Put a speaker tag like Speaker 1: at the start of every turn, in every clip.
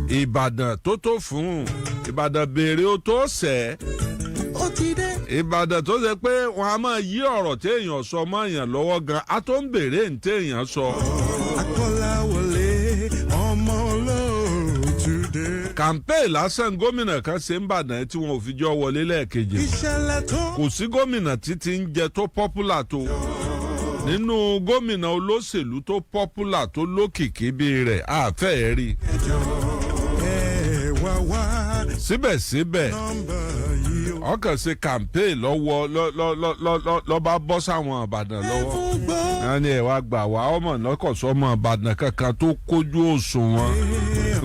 Speaker 1: Ìbàdàn tó tó fún Ìbàdàn béèrè ó tó sẹ́.
Speaker 2: Ó ti dé.
Speaker 1: Ìbàdàn tó ṣe pé wọn a máa yí ọ̀rọ̀ téèyàn sọ mọ́ èèyàn lọ́wọ́ gan, a tó ń béèrè ní téèyàn sọ.
Speaker 2: Akọ́láwọlé ọmọ olóòtú dé.
Speaker 1: Campaign lásán gómìnà kan ṣe ń bàdàn tí wọn ò fi jọ wọlé lẹ́ẹ̀kejì.
Speaker 2: Ìṣẹ̀lẹ̀ tó.
Speaker 1: Kò sí gómìnà títí ń jẹ tó popular tó nínú gómìnà olóṣèlú tó popular tó lókìkí bí rẹ̀ àfẹ́ rí.
Speaker 2: Ẹjọ́ ẹ wá wá.
Speaker 1: Síbẹ̀síbẹ̀,
Speaker 2: nọ́mbà yìí ó.
Speaker 1: ọkàn ṣe campaign lọ́wọ́ lọ́ba bọ́ sáwọn Ìbàdàn lọ́wọ́.
Speaker 2: Fún gbọ́.
Speaker 1: Wọ́n ní ẹ̀ wá gbà wá ọmọ lọ́kọ̀sọ́mọ Ìbàdàn kankan tó kójú òṣùwọ̀n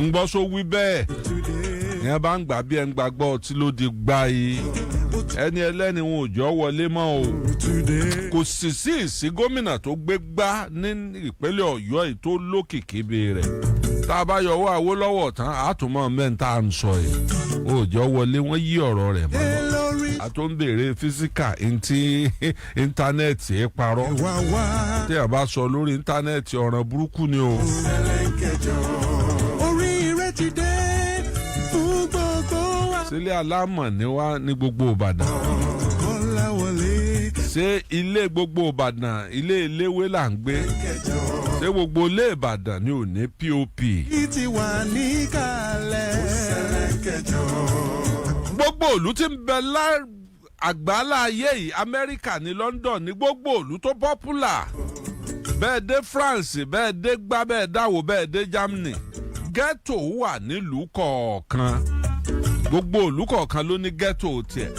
Speaker 1: ń gbọ́ só wí bẹ́ẹ̀.
Speaker 2: Today.
Speaker 1: Ìyẹn bá ń gbà bí ẹ ń gbàgbọ́ ọtí ló di gbá yìí, ẹni ẹlẹ́ni wọn ò jọ wọlé mọ́ o.
Speaker 2: Today.
Speaker 1: Kò sì sí ìsí gómìnà tó gbé gbá ní ìpínlẹ̀ Ọ̀yọ́ yìí tó lókìkí bí rẹ̀. Tá a bá yọwọ́ Awólọ́wọ̀ tán, àtúmọ̀ mẹ́ta ń sọ yìí, wọn ò jọ wọlé, wọ́n yí ọ̀rọ̀ rẹ̀ mọ́.
Speaker 2: Dé lórí.
Speaker 1: A tó ń béèrè físíkà ntí íńtánẹ́ẹ̀tì parọ́.
Speaker 2: Wá wá.
Speaker 1: Tí a bá sọ lórí íńtánẹ́ẹ̀tì, ọ̀ràn burúkú ni o.
Speaker 2: Sẹlẹ̀kẹjọ. Oríire ti dé fún gbogbo wa.
Speaker 1: Sílé alámọ̀ ní wá ní gbogbo Ìbàdàn?
Speaker 2: Kọ́láwọlé.
Speaker 1: Ṣé ilé gbogbo Ìbàdàn ilé eléwé là ń gbé?
Speaker 2: Kẹjọ.
Speaker 1: Ṣé gbogbo ilé Ìbàdàn ni ò ní POP?
Speaker 2: Kí ti wà níkàlẹ̀. Sẹlẹ̀kẹjọ.
Speaker 1: Gbogbo ìlú tí ń bẹ lá àgbálá ayé yìí, Amẹ́ríkà ní London, ní gbogbo ìlú tó popular, bẹ́ẹ̀ dé France, bẹ́ẹ̀ dé gbá, bẹ́ẹ̀ dáwò, bẹ́ẹ̀ dé Germany, ghetto wà nílùú kọ̀ọ̀kan. Gbogbo ìlú kọ̀ọ̀kan ló ní ghetto tiẹ̀.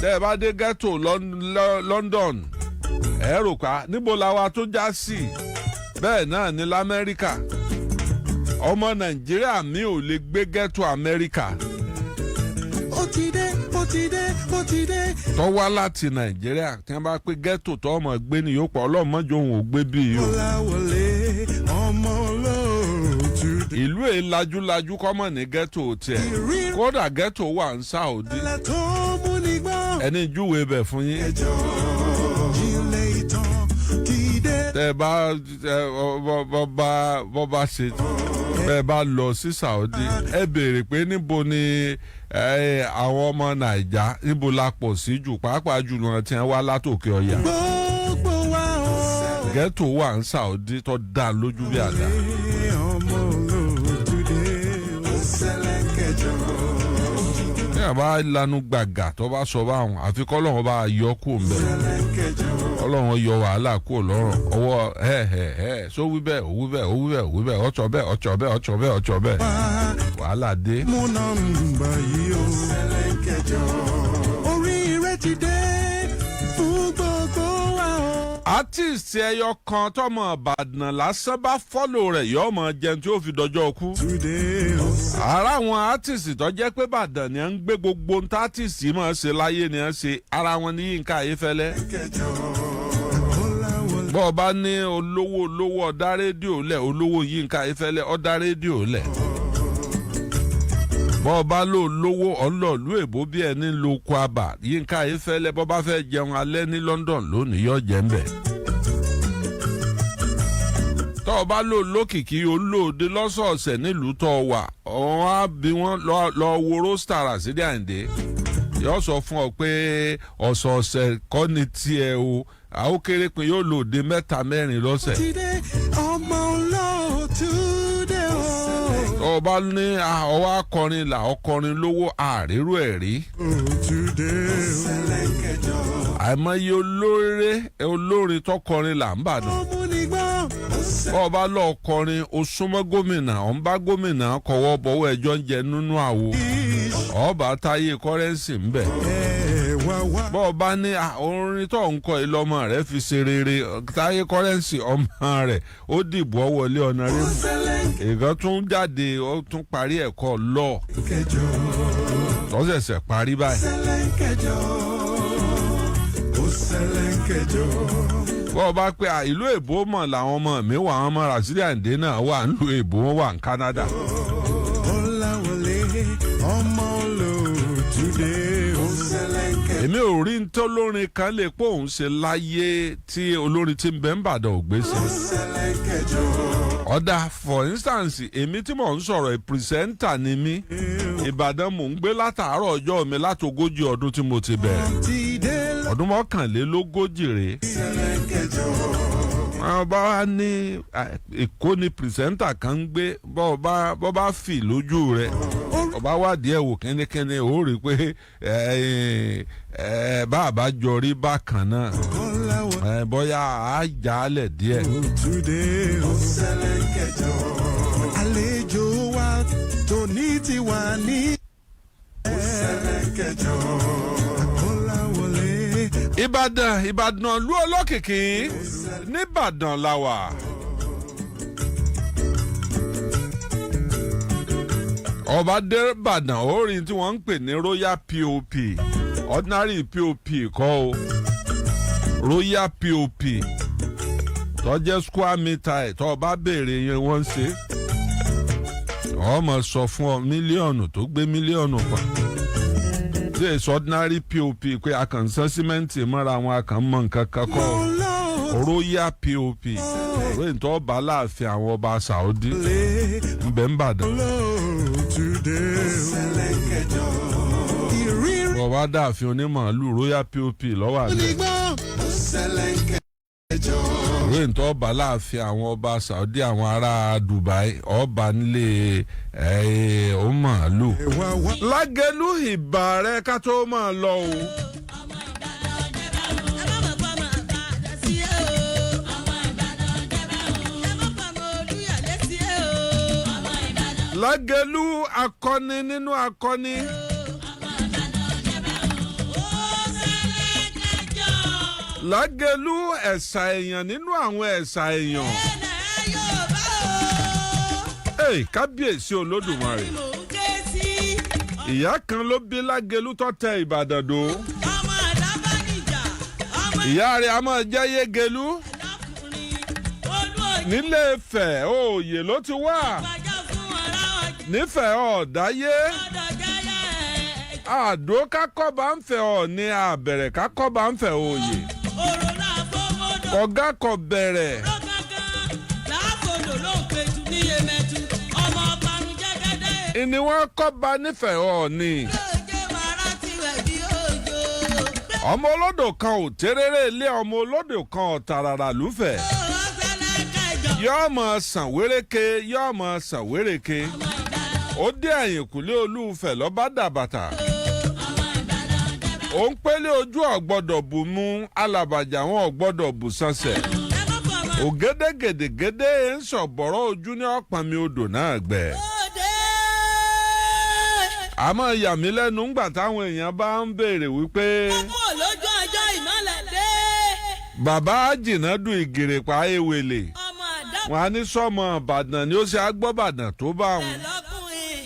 Speaker 1: Tẹ́ ẹ bá dé ghetto London, ẹ rò pa níbo la wa tó já sí. Bẹ́ẹ̀ náà ní lamẹ́ríkà. Ọmọ Nàìjíríà mi ò lè gbé ghetto Amẹ́ríkà.
Speaker 2: Ó ti dé, ó ti dé, ó ti dé.
Speaker 1: Tó wá láti Nàìjíríà, tí wọ́n bá pé ghetto tó ọmọ gbé ni, yóò pọ̀ ọlọ́mọdé òun ò gbé bí yìí o.
Speaker 2: Kọ́láwọlé ọmọ olóòtú dé.
Speaker 1: Ìlú èyí lajúlajú kọ́mọ̀ ní ghetto tiẹ̀.
Speaker 2: Ìrírí.
Speaker 1: Kódà ghetto wà ń Saudi.
Speaker 2: Ìṣẹ̀lẹ̀ tó mú ní gbọ́n.
Speaker 1: Ẹni júwe bẹ̀ fún yín.
Speaker 2: Ẹjọ́ jílẹ̀ ìtàn ti dé.
Speaker 1: Tẹ́ ẹ bá ẹ bọ́ bá bọ́ bá ṣe bẹ́ẹ̀ bá lọ sí Saudi, ẹ béèrè pé níbo ni àwọn ọmọ Nàìjà, níbo la pọ̀ sí jù, pàápàá jùlọ tí wọ́n wá látòkè ọ̀yà.
Speaker 2: Gbogbo wa o.
Speaker 1: Ghetto wà ń Saudi tó dá lójú bí àdá.
Speaker 2: Ọmọ olóòtú dé. Ó ṣẹlẹ̀ kẹjọ.
Speaker 1: Ní àbá lanu gbàgà tó bá sọ báwọn, àfi kọ́lọ́run bá yọ kó ń bẹ̀.
Speaker 2: Ṣẹlẹ̀ kẹjọ.
Speaker 1: Ọlọ́run yọ wàhálà kúrò lọ́rùn ọwọ́ ẹ ẹ ẹ só wí bẹ́ẹ̀, ó wí bẹ́ẹ̀, ó wí bẹ́ẹ̀, ó wí bẹ́ẹ̀, ọ̀tsọ̀ bẹ́ẹ̀, ọ̀tsọ̀ bẹ́ẹ̀, ọ̀tsọ̀ bẹ́ẹ̀, ọ̀tsọ̀ bẹ́ẹ̀, wàhálà dé.
Speaker 2: Mú nọ́mbà yìí o. Ṣẹlẹ̀ kẹjọ. Oríire ti dé fún gbogbo wa o.
Speaker 1: Artist ẹyọ kan tọmọ Ìbàdàn lásán bá follow rẹ̀, yọ ọmọ jẹun tí ó fi dọjọ́ kú.
Speaker 2: Today o.
Speaker 1: Ara àwọn artist tó jẹ́ pé Ìbàdàn ni à ń gbé, gbogbo ohun tá artist máa ṣe láyé ni à ń ṣe, ara wọn ní Yínká Ayéfẹ́lẹ́.
Speaker 2: Kẹjọ. Kọ́láwọlé.
Speaker 1: Bọ́ ọ bá ní olówó olówó ọ̀dá rédíò lẹ̀, olówó Yínká Ayéfẹ́lẹ́ ọ̀dá rédíò lẹ̀. Bọ́ ọ bá lò lówó ọlọ́ọ̀lú èbó bí ẹni lo kwaba, Yínká Ayéfẹ́lẹ́ bọ́ bá fẹ́ jẹun alẹ́ ní London lónìí, yóò jẹ́ ń bẹ̀. Tọ́ ọ bá lò lókìkí, olóòde lọ́sọ̀ọ̀sẹ̀ nílùú tọ́ ọ wà, ọ̀hún á bí wọ́n lọ wo roster Rasidi Àyìndé, yóò sọ fún ọ pé ọ̀sọ̀ọ̀sẹ̀ kọ́ ni tiẹ̀ o, àwọn kéré pé yóò lòde mẹ́ta mẹ́rin lọ́sẹ̀.
Speaker 2: Ti dé, ọmọ olóòtú dé o.
Speaker 1: Tọ́ ọ bá ní ọwọ́ akọrin là ọkọrin lówó, àrírú ẹ̀ rí.
Speaker 2: Olóòtú dé o. Ṣẹlẹ̀ kẹjọ.
Speaker 1: Àìmọye olóore olórin tọkọrin là ń bàdàn.
Speaker 2: Ó mú ní gbọ́n.
Speaker 1: Bọ́ ọ bá lọ kọrin, o súnmọ́ gómìnà, ọ̀ ń bá gómìnà kọ̀wọ́ bọ̀wọ́, ẹjọ́ ń jẹ nínú àwo, ọba táyé Currency ń bẹ̀.
Speaker 2: Ẹ wá wá.
Speaker 1: Bọ́ ọ bá ní orin tó ń kọ ìlọmọ rẹ̀ fi ṣe rere, táyé Currency ọmọ rẹ̀ ó dìbò wọlé honourable.
Speaker 2: Ṣẹlẹ̀
Speaker 1: Ìkan tún jáde, ó tún parí ẹ̀kọ́ lọ́ọ̀
Speaker 2: kẹjọ.
Speaker 1: tó ṣẹ̀ṣẹ̀ parí báyìí.
Speaker 2: Ṣẹlẹ̀ kẹjọ. Ó ṣẹlẹ̀ kẹjọ.
Speaker 1: Bọ́ ọ bá pé ìlú èbó mọ̀ làwọn ọmọ mi wà, àwọn ọmọ Rasidi Àyìndé náà wà nílùú èbó, wọn wà ní Canada.
Speaker 2: Kọ́láwọlé ọmọ olóòtú dé o. Ṣẹlẹ̀ kẹjọ.
Speaker 1: Èmi ò rí ní tólórin kan lè pé òun ṣe láyé tí olórin tí ń bẹ ń bàdàn ò gbé sí.
Speaker 2: Ṣẹlẹ̀ kẹjọ.
Speaker 1: Ó dáa, for instance, èmi tí mò ń sọ̀rọ̀, presenter ni mí. Ìbàdàn mò ń gbé látàárọ̀ ọjọ́ mi láti 40 ọdún tí mo ti bẹ̀rẹ̀.
Speaker 2: Ti dé.
Speaker 1: Ọdún 41 rèé.
Speaker 2: Ṣẹlẹ̀ kẹjọ.
Speaker 1: Wọn bá wá ní Èkó ni presenter kan ń gbé, bọ́ bá fì lójú rẹ̀, ọba wádìí ẹ̀ wò kẹ́nẹ́kẹ́nẹ́, ó rí i pé bá a bá jọ rí bákan náà,
Speaker 2: Kọ́láwọ̀
Speaker 1: bóyá a já a lẹ̀ díẹ̀.
Speaker 2: Túnde ó. Ṣẹlẹ̀ kẹjọ. Àlejò wa tòní ti wà ní. Ó ṣẹlẹ̀ kẹjọ. Kọ́láwọlé.
Speaker 1: Ìbàdàn, Ìbàdàn lú olókìkí, nìbàdàn la wà. Ọba dé Ìbàdàn, ó rí tí wọ́n ń pè ní Royal POP. Ordinary POP kọ́ o, Royal POP tó jẹ́ square meter ẹ̀, tó o bá béèrè yẹn wọ́n ń ṣe, ọmọ sọ fún ọ mílíọ̀nù tó gbé mílíọ̀nù pa tí èso ordinary POP pé a kàn ń sán símẹ́ǹtì mọ́ra wọn, a kàn ń mọ nǹkan kan kọ́ o. Royal POP ròyìn tó bá láàfin àwọn ọba Saudi ńbẹ ń bàdàn.
Speaker 2: Túnde ó. Ṣẹlẹ̀ kẹjọ. Ìrírí
Speaker 1: Bọ̀wá dààfin onímọ̀ọ́lù, Royal POP lọ́wọ́ àbẹ̀.
Speaker 2: nígbà. Ó ṣẹlẹ̀ kẹjọ.
Speaker 1: Ròyìn tó bá láàfin àwọn ọba Saudi, àwọn ará Dubai, ọba nílé ẹ̀ ọmọọ̀lù.
Speaker 2: Ẹ̀wà wá.
Speaker 1: Lágẹ̀lú, ìbà rẹ ká tó máa lọ o.
Speaker 3: Ẹ má mọ̀ pọ́ máa bá a dá sí ẹ o. Ọmọ Ìbàdàn jẹ́ bá wọn. Ẹ má pọ̀ mọ́ Olúyọ̀lé sí ẹ o. Ọmọ Ìbàdàn.
Speaker 1: Lágẹ̀lú, akọni nínú akọni.
Speaker 3: Ọmọ Ìbàdàn jẹ́ bá wọn. Ó ṣẹlẹ̀ kẹjọ.
Speaker 1: Lágẹ̀lú, ẹ̀sà èèyàn nínú àwọn ẹ̀sà èèyàn.
Speaker 3: Ẹnà Yorùbá o.
Speaker 1: Ey, kábíyèsí Olódùmarè.
Speaker 3: Mò ń ké sí.
Speaker 1: Ìyá kan ló bí Lágẹ̀lú tó tẹ Ìbàdàn dó.
Speaker 3: Ọmọ àdábánijà. Ọmọ
Speaker 1: Ìyá rẹ̀ a máa jẹ́ Yégelu.
Speaker 3: ìlọkùnrin. Olú òjì.
Speaker 1: Nílé Ifẹ̀ òòyè ló ti wá.
Speaker 3: Gbàjọ́ fún ọ̀rá ọjà.
Speaker 1: Nífẹ̀ẹ́ ọ̀dáyé.
Speaker 3: Ọ̀dọ̀ jẹ́yẹ ẹ̀.
Speaker 1: Àdó kákọ́ba ń fẹ́ ọ̀ ní àbẹ̀rẹ̀ kákọ́ba ń fẹ́ òòyè.
Speaker 3: Òrò náà fọwọ́dọ̀.
Speaker 1: Ọ̀gá kọ bẹ̀rẹ̀.
Speaker 3: Lọ́gángan láàfọ̀dọ̀ ló ń petu níyemẹtu ọmọ ọparun jẹ́gẹ́dẹ́.
Speaker 1: Ìní wọn kọ́ba nífẹ̀ẹ́ ọ̀ ní.
Speaker 3: Lóòjé wàrà tiwẹ̀ bí òjò.
Speaker 1: Ọmọ olódò kan ò tẹ́rẹ́rẹ́ ilé, ọmọ olódò kan ò tàràrà lúfẹ̀.
Speaker 3: Ó ṣẹlẹ̀ kẹjọ.
Speaker 1: Yọ́ọ́ mọ̀ sàn wéréke, yọ́ọ́ mọ̀ sàn wéréke. Ó dé àyìnkùlé Olúfẹ̀ lọ́ba dàbàtà. Ó ń pélé ojú ọ̀gbọ́dọ̀ bù mú alàbàjá, wọn ọ̀gbọ́dọ̀ bù sánsẹ̀.
Speaker 3: Ẹ má fọmọ.
Speaker 1: Ògédégèdégédé ń sọ̀bọ̀rọ̀ ojú ní ọ̀pọ̀nmi odò náà gbẹ.
Speaker 3: Òde.
Speaker 1: Àmọ́ yà mí lẹ́nu ńgbà táwọn èèyàn bá ń béèrè wípé
Speaker 3: Mú òlójú ọjọ́ ìmọ̀lẹ̀ dé.
Speaker 1: bàbá Jìnàdù Ìgèrèpá Ewèlè,
Speaker 3: Ọmọ àdá
Speaker 1: wọn á ní sọmọ Ìbàdàn ni ó ṣe agbọ́bàdàn tó bá wọn.
Speaker 3: lọ́kùnrin.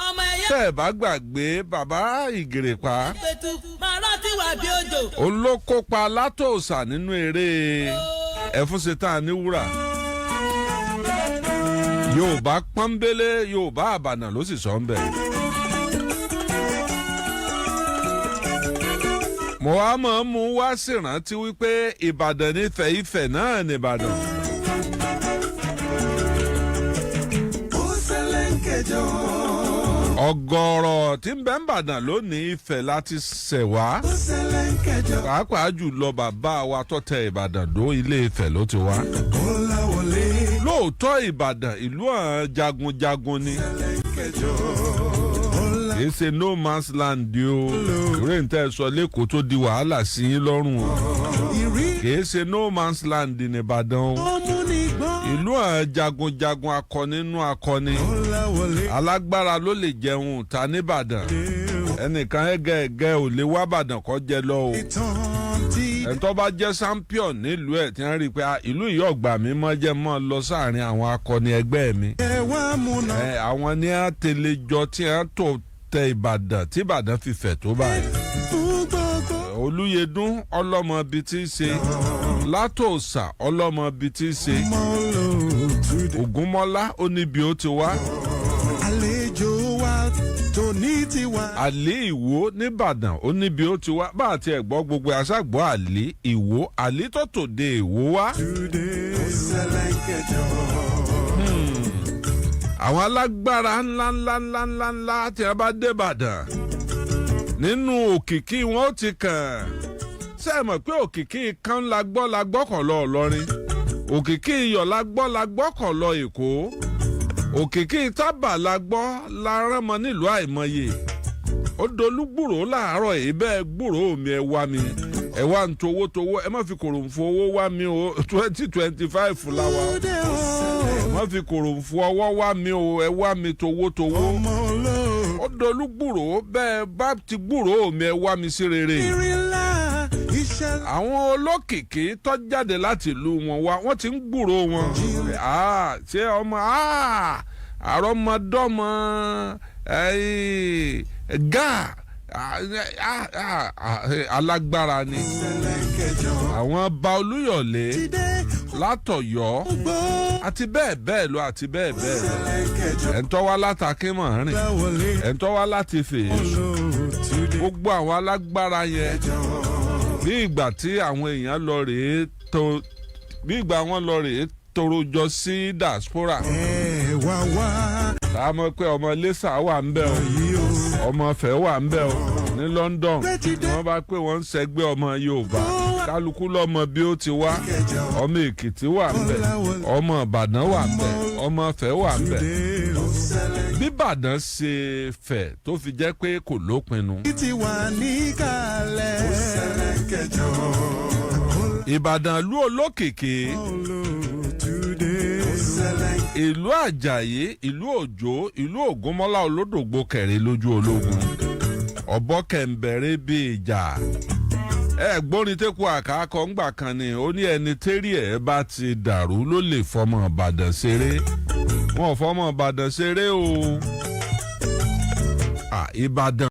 Speaker 3: Ọmọ ẹ̀yẹ
Speaker 1: Tẹ́ ẹ̀ bá gbàgbé, bàbá Ìgèrèpá
Speaker 3: petu màrá tiwà bí òjò.
Speaker 1: olókópa látòsà nínú eré ẹ̀fúnṣetán ní wúrà. Yorùbá pọ́nbélé, Yorùbá àbànà ló sì sọ ń bẹ̀. Mo wá máa ń mú wá sírántí wípé Ìbàdàn nífẹ̀ẹ́, Ifẹ̀ náà nìbàdàn.
Speaker 2: Ó ṣẹlẹ̀ kẹjọ.
Speaker 1: Ọ̀gọ̀rọ̀ tí ń bẹ ń bàdàn lónìí, Ifẹ̀ láti ṣẹ̀ wá.
Speaker 2: Ó ṣẹlẹ̀ kẹjọ.
Speaker 1: Pàápàá jùlọ, bàbá wa tó tẹ Ìbàdàn dó, Ilé Ifẹ̀ ló ti wá.
Speaker 2: Kọ́láwọlé.
Speaker 1: Lóòótọ́, Ìbàdàn ìlú àwọn jagunjagun ni.
Speaker 2: Ṣẹlẹ̀ kẹjọ. Kọ́lá.
Speaker 1: Kìí ṣe no man's land o, ìrè ń tẹ́ ẹ sọ lẹ́kọ̀ọ́ tó di wàhálà sí yín lọ́rùn o.
Speaker 2: Ìrírí.
Speaker 1: Kìí ṣe no man's land nìbàdàn o.
Speaker 2: Ọmúnigbọ́n.
Speaker 1: Ìlú àwọn jagunjagun, akọni nínú akọni.
Speaker 2: Kọ́láwọlé.
Speaker 1: Alágbára ló lè jẹun ta nìbàdàn. Ẹnìkan ẹgẹ ẹgẹ ò lè wá bàdàn kọ́ jẹ lọ o.
Speaker 2: Ìtàn ti.
Speaker 1: Ẹni tó bá jẹ́ champion nílùú ẹ̀ tí wọ́n rí i pé, "Ah, ìlú yìí ọ̀gbà mi mọ́, jẹ́ mọ́ lọ sáàrin àwọn akọni ẹgbẹ́ mi."
Speaker 2: Ẹ wá múná.
Speaker 1: Ẹ àwọn ní á tẹ̀lé jọ tí wọ́n tó tẹ Ìbàdàn tí Ìbàdàn fi fẹ̀ tó báyìí.
Speaker 2: Fún gbogbo.
Speaker 1: Olúyẹdùn ọlọ́mọ bíi tí í ṣe, Látòsà ọlọ́mọ bíi tí í ṣe.
Speaker 2: Mọ́ lòtúndé.
Speaker 1: Ògúnmọ́lá ó níbi ó ti wá.
Speaker 2: Àlejò wa tòní ti wá.
Speaker 1: Àlí Ìwó nìbàdàn ó níbi ó ti wá. Bá àti ẹ̀gbọ́ gbogbo àṣàgbọ́ Àlí Ìwó, Àlí tó tòde Ìwó wá.
Speaker 2: Túndé. Ó ṣẹlẹ̀ kẹjọ.
Speaker 1: Àwọn alágbára ńlá ńlá ńlá ńlá ńlá tí wọ́n bá dé Ìbàdàn, nínú òkìkí wọn ó ti kàn. Ṣé ẹ mọ̀ pé òkìkí kan la gbọ́ la gbọ́kàn lọ Ìlọrin, òkìkí iyọ̀ la gbọ́ la gbọ́kàn lọ Èkó, òkìkí tábà la gbọ́ la rán mọ́ nílùú àìmọye. Ó dolúgbùrò láàárọ̀ èyí bẹ́ẹ̀ gbúrò mi, ẹ wá mi, ẹ wá ń towó towó, ẹ má fi kòròǹfò owó wá mi o. 2025 la wà.
Speaker 2: Dé o.
Speaker 1: Ẹ má fi kòròǹfò ọwọ́ wá mi o, ẹ wá mi towó towó.
Speaker 2: Ọmọ olóòtú.
Speaker 1: Ó dolúgbùrò bẹ́ẹ̀ bá ti gbúrò mi, ẹ wá mi sí rere.
Speaker 2: Ìrìnlá iṣẹ́.
Speaker 1: Àwọn olókìkí tó jáde láti ìlú wọn wá, wọ́n ti ń gbúrò wọn. Ah, ṣé ọmọ àrọ́mọdọ́mọ gáà alágbára ni
Speaker 2: Ṣẹlẹ̀ kẹjọ.
Speaker 1: àwọn ba Olúyọ̀lé
Speaker 2: Ti dé
Speaker 1: látọ̀yọ́
Speaker 2: gbó.
Speaker 1: àti bẹ́ẹ̀ bẹ́ẹ̀ lọ àti bẹ́ẹ̀ bẹ́ẹ̀ lọ.
Speaker 2: Ṣẹlẹ̀ kẹjọ.
Speaker 1: Ẹ̀ ń tọ́ wá látàkímọ̀ rìn,
Speaker 2: Láwọlé.
Speaker 1: ẹ̀ ń tọ́ wá láti fèé,
Speaker 2: Olóòtú dé.
Speaker 1: gbogbo àwọn alágbára yẹn, bí ìgbà tí àwọn èèyàn lọ rèé tó, bí ìgbà wọn lọ rèé torojọ sí diaspora.
Speaker 2: Ẹ wá wá.
Speaker 1: Tá a mọ̀ pé ọmọ Iléṣà wà ń bẹ̀ o,
Speaker 2: Yìí o.
Speaker 1: ọmọ Ifẹ̀ wà ń bẹ̀ o ní London. Wọ́n bá pé wọ́n ń ṣẹgbẹ́ ọmọ Yorùbá, kálukú lọ́mọ bí ó ti wá.
Speaker 2: Kẹjọ.
Speaker 1: Ọmọ Èkìtì wà ń bẹ̀, ọmọ Ìbàdàn wà ń bẹ̀, ọmọ Ifẹ̀ wà ń bẹ̀.
Speaker 2: Dé o.
Speaker 1: Bí Ìbàdàn ṣe fẹ̀ tó fi jẹ́ pé kò lópinnu.
Speaker 2: Ti wà níkàlẹ̀. Ṣẹlẹ̀ kẹjọ.
Speaker 1: Ìbàdàn ìlú olókìkí,
Speaker 2: Olóòtú dé. Ṣẹlẹ̀
Speaker 1: ìlú Àjàyí, ìlú Òjó, ìlú Ògúnmọ́lá olódògbò kẹrin lójú ológun, ọ̀bọ kẹ̀ǹbẹ̀rẹ̀ bíi ìjà. Ẹ gbórin tẹ́kù àkàkọ́ ńgbà kan ni ó ní ẹni tẹ́rí ẹ̀ bá ti dàrú ló lè fọmọ Ìbàdàn ṣeré. Wọn ò fọmọ Ìbàdàn ṣeré o. Ìbàdàn.